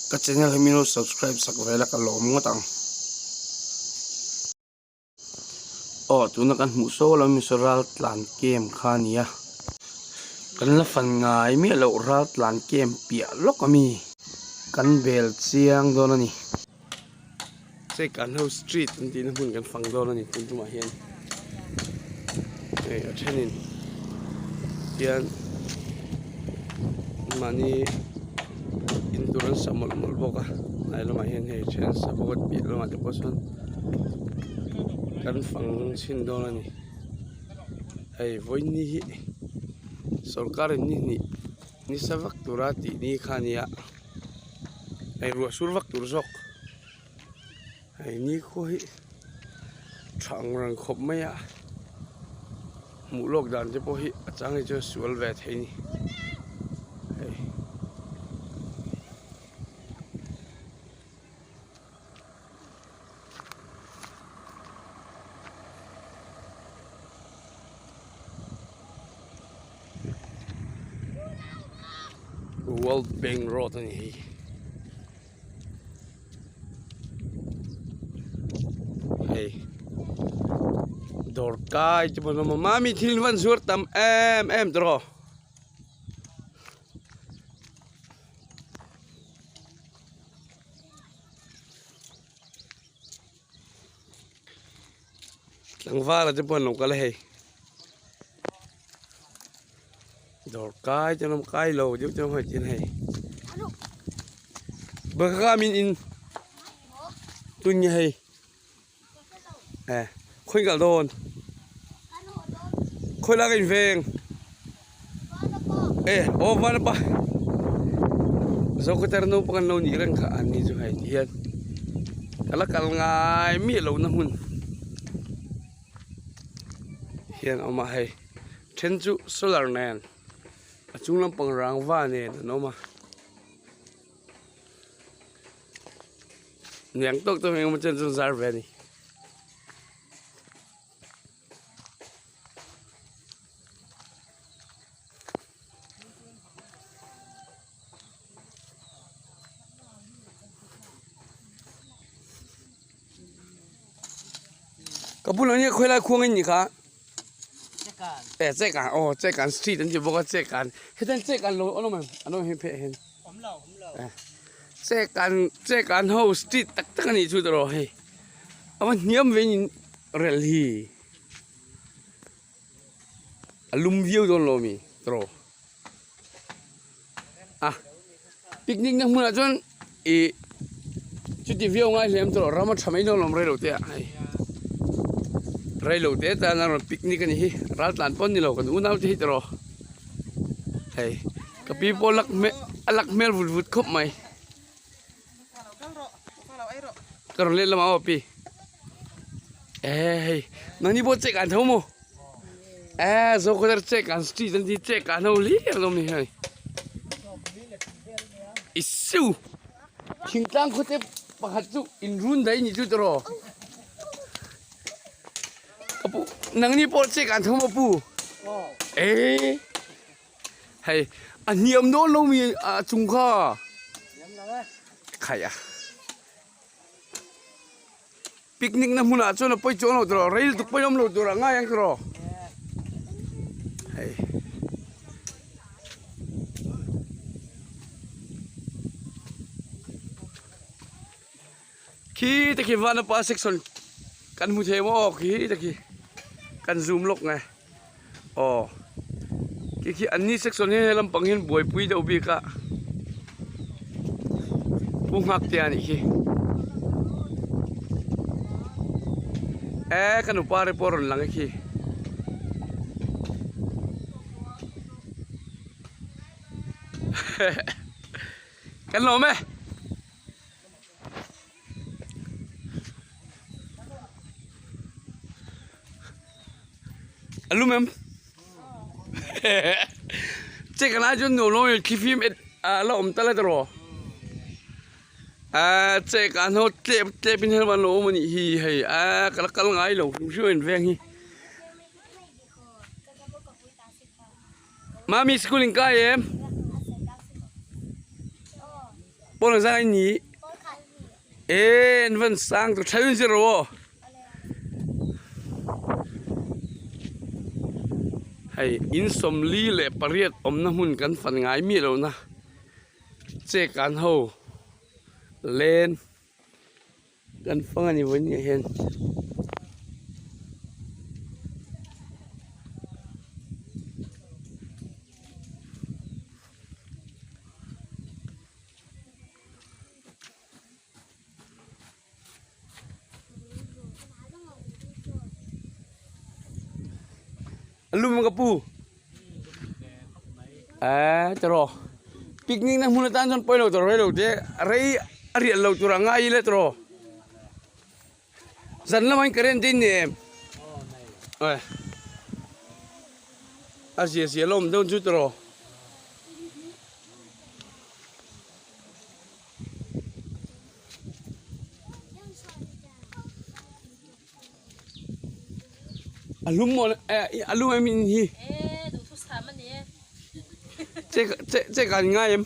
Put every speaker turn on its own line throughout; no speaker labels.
Ka channel hi min lo subscribe sak ve la ka lawm ngawt ang. Aw tuna kan hmuh saw lo mi saw ral tlan camp kha a ni a. Kan la fan ngai miah loh ral tlan camp piah lawk a mi. Kan bel chiang dawn a ni. Check an ho street an tihna hmun kan fang dawn a ni tun tumah hian hei a thenin hian mahni in tur an sa mawlh mawlh bawk a hnai lamah hian hei then an sa bawk a piah lamah te pawh sawn kan fang chhin dawn a ni hei vawiin hi sorkar in ni hnih ni sa vak tura tih ni kha a ni a. Hei ruah sur vak tur zawk hei nikhua hi tha ang reng khawp mai a hmuh lawk dan te pawh hi a chang hi chuan sual ve thei a ni hei. World Bank Road a ni hei hei dawr kai te pawh an awm a mami thil van zuar tam em em tawh. Tlangvala te pawh an lo kal a hei dawr kai te an awm kai lo deuh te awm tin hei baka min in tun nge hei eh khawi kal dawn khawi lai ka in veng eh aw vanapa zokhawthar naupang an lo nih reng kha an ni chu hei ti hian ka la kal ngai miah lo na hmun hian a awm a hei then chu solar nen a chung lampang rangva nen an awm a. Niang tawk tawk engemaw chen chu an zar ve a ni. Ka bulah hian khawilai khuang in nih kha eh check ah aw check an street an ti bawk a check an hetiang check an lo an awm em an awm em hei hian check an check an ho street tak tak a nih chu tawh hei a va hniam ve in rel hi a lum viau dawn lo ami tawh a picnic na hmunah chuan ih chuti viau ngai hle ang tawh ram a tha mai dawn lo rei lo te ah hei rei lo te tan a rawn picnic a ni hi ral tlan pawn ni lo kan unau te hi tawh hei ka pi pawh lak hmel a lak hmel vut vut khawp mai ka rawn let lamah aw pi eh hei nangni pawh check an tho maw eh zokhawthar check an street an ti check an ho hlir an awm ni hei isu thingtlang khawte pakhat chu in run daih ni chu tawh ka pu nangni pawh check an tho maw pu eh. Hei a hniam dawn lo mi a chung kha khaih a picnic na hmunah chuan a pawi chuang lo tur a rei lutuk pawi awm lo tur a ngai ang tiraw hei. Khi te khi vanapa section kan hmu thei maw khi te khi kan zoom lawk nge aw khi khi an ni section hi he lampang hian buaipui deuh bik a pu nghak te a nih khi e ka nupa te pawh a rawn lang e khi. Kan lawm e. A lum em che ka lai chuan nuam lo mai khi fim a la awm tal a tiraw a che ka hnaw tlep tlep in hian an lo awm a nih hi hei a ka la kal ngai lo hrim hrim a in veng hi mami school in kai em. Pawl ang zang ni. E an van sang tu thai un zero aw. Hei in 48 awmna hmun kan fan ngai mi lo na che kan ho len kan fang ani vawiin ah hian. Lum ka pu eh tiraw picnic na hmun atan chuan pawi lo tur rei lo te rei a riah lo tur a ngai ila tiraw zan lamah in current te in nei em eh a zia zia lawm dawn chu tiraw. A lum maw eh a lum em in hi che che che kan ngai em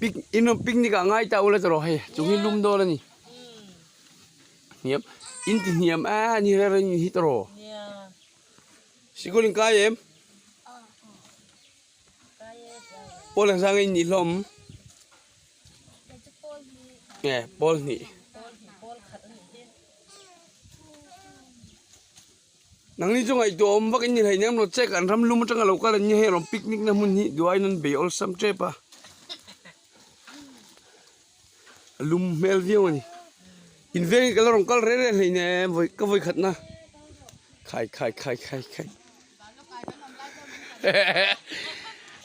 pic in picnic ah ngai ta ula tawh hei chung hi lum dawn a ni hniam in ti hniam a ni reng reng in hi tawh sikul in kai em. Pawl ang zang in nih hlawm. Nge pawl hnih. Nangni chu ngaihtuah awm vak in ni hlei nem lo che kan ram lum atanga lo kal an ni hei rawn picnic na hmun hi duai in an bei awlsam tep a. A lum hmel viau a ni. In veng hi ka la rawn kal reng reng hlei nem vawi ka vawi khat na. Khai khai khai khai khai.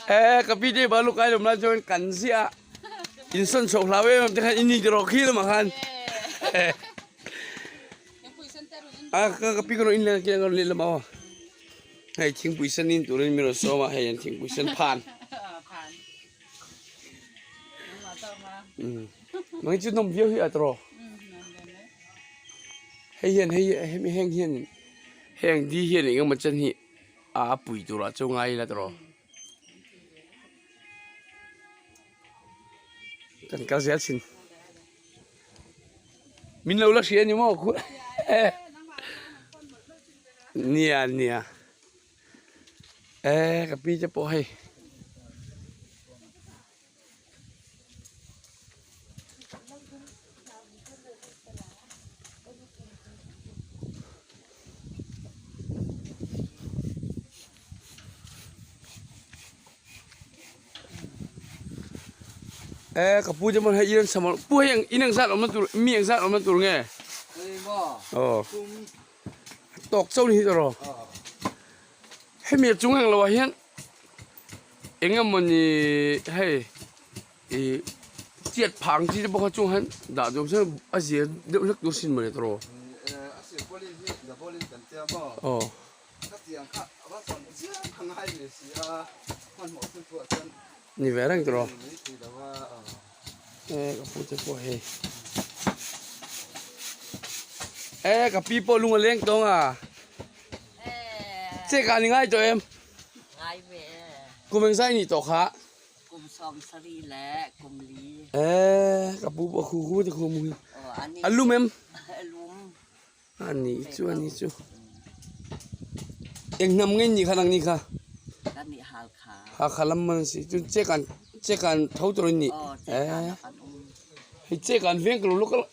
Eh ka pi te balu kai lom lai chuan kan ziah a in sawn chhoh hlau em em te khan in ni tiraw khi lamah khan. A ka pi ka rawn in leng a ka rawn let lamah aw. Hei thingpui sen in turin min rawn sawm a hei an thingpui sen phan. Mang chu nawm viau hi a tawh hei hian hei hemi heng hian heng di hian eng emaw chen hi a pui turah chu ngai ila tawh kan kal zel thin min lo la hria a ni maw nia nia. Eh ka pi te pawh hei eh ka pu te pawh hei in sam pu hei in ang zat awm na tur mi ang zat awm na tur nge aw. Tawk chauh ni hi tawh rawh. Hemi a chung englo ah hian eng emawni hei ih chiat phah ang chi te pawh kha chung hian dah duh se a zia deuh hlek tur sin mawni tawh rawh. Aw. Ni ve reng tawh rawh. Eh ka pu te pawh hei. Eh ka pi pawh lung a leng tawng a. Che ka ni ngai tawh em?
Ngai ve.
Kum eng zai ni tawh kha?
Kum sawm sari le kum li.
Eh ka pu pawh khu khu te khu mu hi. A lum em?
A lum.
Ani chu ani chu. Eng hnam ngei ni kha nang ni kha?
Kan ni Halkha.
Halkha lam man si chu che kan che kan tho tur ni.
Oh, che kan eh. kan um.
Hei che kan veng ka lo lokal.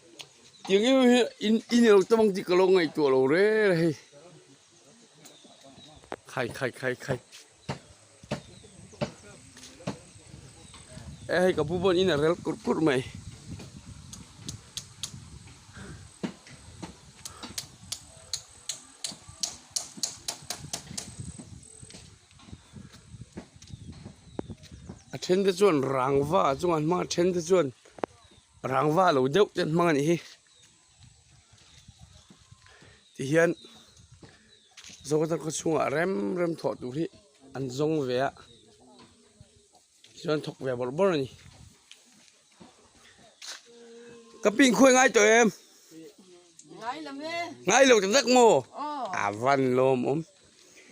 Tiang em hi in in lo tamang ti ka lo ngai tu lo re hei. Khai khai khai khai. Eh hei ka pu pawh in a rel kurh kurh mai. A then te chuan rangva chungah an hmang a a then te chuan rangva lo deuh te an hmang a nih hi. Tihian Zokhawthar khaw chhungah rem rem thawh tur hi an zawng ve a tichuan thawk ve bawrh bawrh a ni. Ka pi inkhuai ngai tawh em?
Ngai lo e.
Ngai lo tak tak maw? A van lawm awm.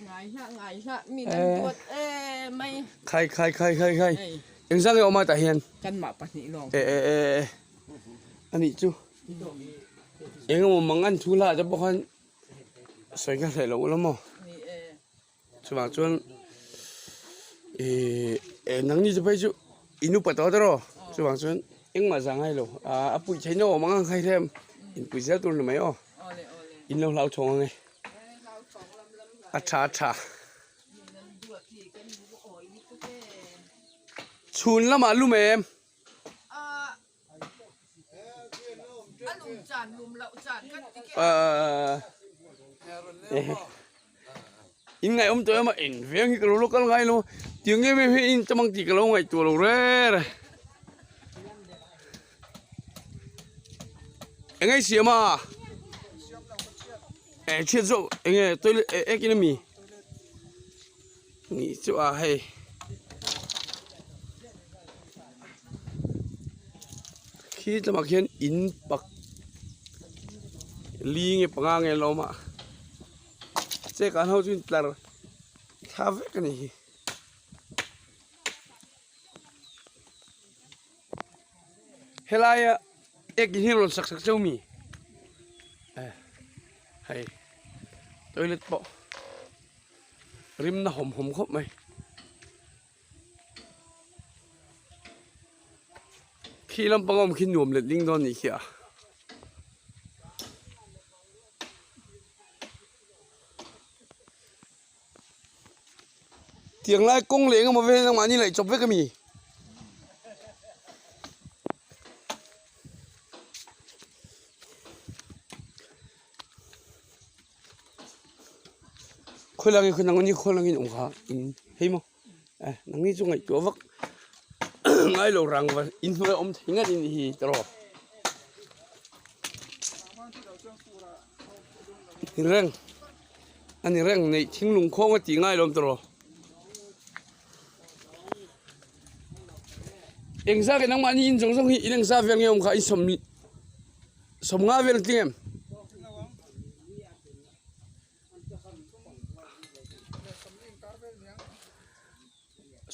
Ngai hlah ngai hlah mi nan tuat e mai.
Khai khai khai khai khai. Engzah nge awm a tah hian?
Kanmah pahnih lawng.
E e e e anih chu eng emaw mang an thu hlah te pawh khan sawi ka hreh loh ula maw? Chuvang chuan ih eh nangni chu phei chu in upa tawh tawh rawh chuvang chuan engmah zah ngai lo ah a puih theihna awm ang ang kha hi hrem inpui zel tur ni mai aw in lo hlauthawng ang e a tha a tha chhun lamah lum em. In ngaihawm tawh em a eng veng hi ka lo lo kal ngai lo tiang em em hi in chamang tih ka lo ngaihtuah lo rêr e eng nge siam a eh chhiat zawk eng nge toilet ek in ami Nih chu a hei khi lamah khian in pak li nge panga nge an lo awm a chek ah ho chu in tlar thla vek a ni hi. Helaia ek in hi rawn sak sak cheu mi eh hei toilet pawh. Rimna hawm hawm khawp mai. Khi lampang awm khi nuam let ding dawn nih khi a. Tiang lai kawng leh engemaw vel hi nangmahni laih chawp vek a mi? Khawi langin khawi nangni khawi langin awm kha in hei maw eh nangni chu ngaihtuah vak ngai lo rang va in hnuai awm thei ngat in hi tawh ni reng a ni reng neih thinglung khawng a tih ngai lo awm tawh engzah ke nangmahni in zawng zawng hi in engzah vel nge awm kha in sawm Sawmnga vel tling em?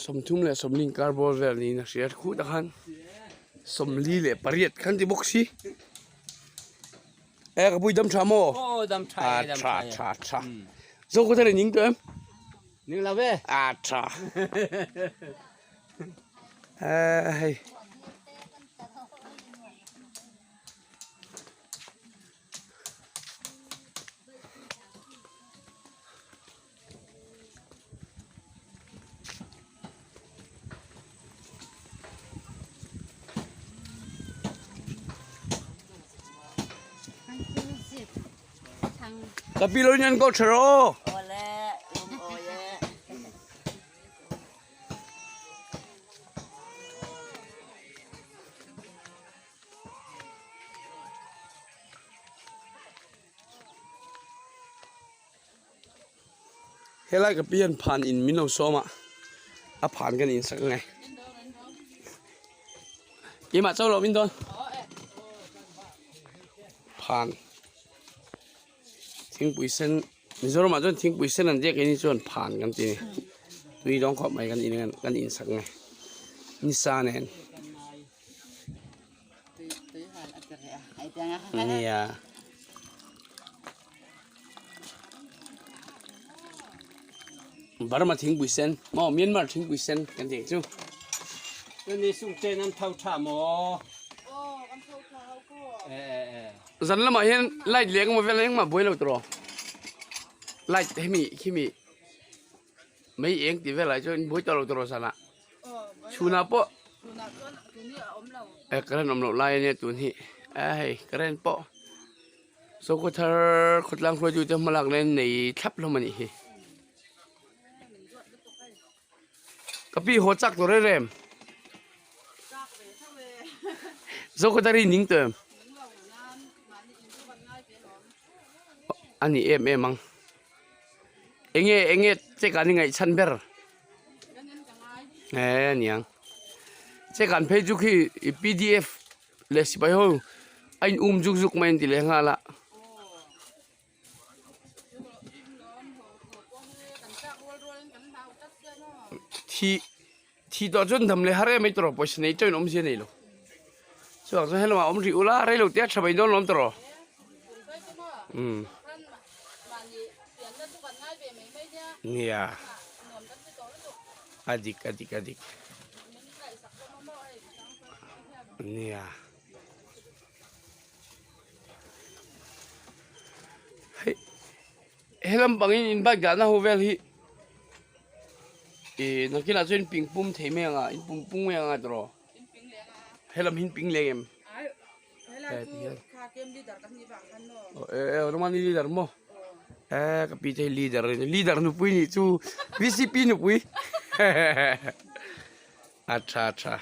Sawmthum leh sawmli inkar bawr vel niin a hria khuh tak khan sawmli leh pariat khan ti bawk si e ka pui dam tha maw a tha tha tha zo khaw thar in ning tawh em
ning lo ve
a tha e hei. Ka pi lo in an ko tha rawh.
Awle, lung awi e.
Helai ka pi hian phan in min lo sawm a a phan kan insak ange keimah chauh lo min dawn phan thingpui sen Mizoramah chuan thingpui sen an ziak hi chuan phan kan ti a ni tui dawng khawp mai kan in kan insak ange nisa nen. Nia. Burma thingpui sen maw Myanmar thingpui sen kan tih ang chu.
Ni sung te nan tho tha maw?
Zan lamah hian light leh engemaw vel engmah buai lo tawh light hemi khimi mai eng tih velah chuan buai tawh lo tawh zanah. Chhunah pawh eh current awm loh lai ania tun hi a hei current pawh sawrkar thar khawtlang hruaitu te hma lak nan nei thlap hlawm a nih hi ka pi haw chak tawh rem rem sawrkar thar hi ning tawh em a ni em em ang enge enge check ah ni ngaihchhan ber. Eee aniang che kan phei chu khi pdf leh sipai ho a in um zuk zuk mai an ti leh nghal a. Thi. Thi tawh chuan dam leh har em mai tawh rawh pawisa nei tawhin awmzia nei lo. Chuvang chuan helamah awm rih ula rei lo te a tha mai dawn lawm tawh rawh. Umm. Nia. A dik a dik a dik. Nia. Hei helam pangin in bike dahna ho vel hi ih nakinah chuan in ping pum thei mai ang a in pum pung mai ang a tiraw helam hi in ping leng em eh ramani leader maw eh ka pi te hi leader a ni leader nupui nih chu vcp nupui a tha tha.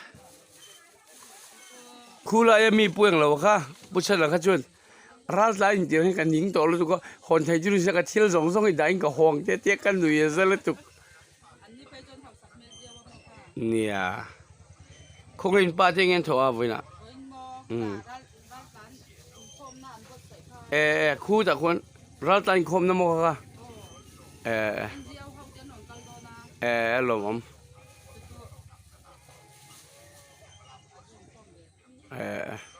Khu laia mi pu englo kha pu chhan ang kha chuan ral tlai in tih ang hian ka ning tawh lutuk a hawn thei chu ni se ka thil zawng zawng hi dahin ka hawng te tia ka nui a za lutuk nia khawnge in pa te eng nge an thawh a vawiinah umm eh khu tah khuan ral tlai inkhawmna maw kha eh eh a lawmawm. Eh.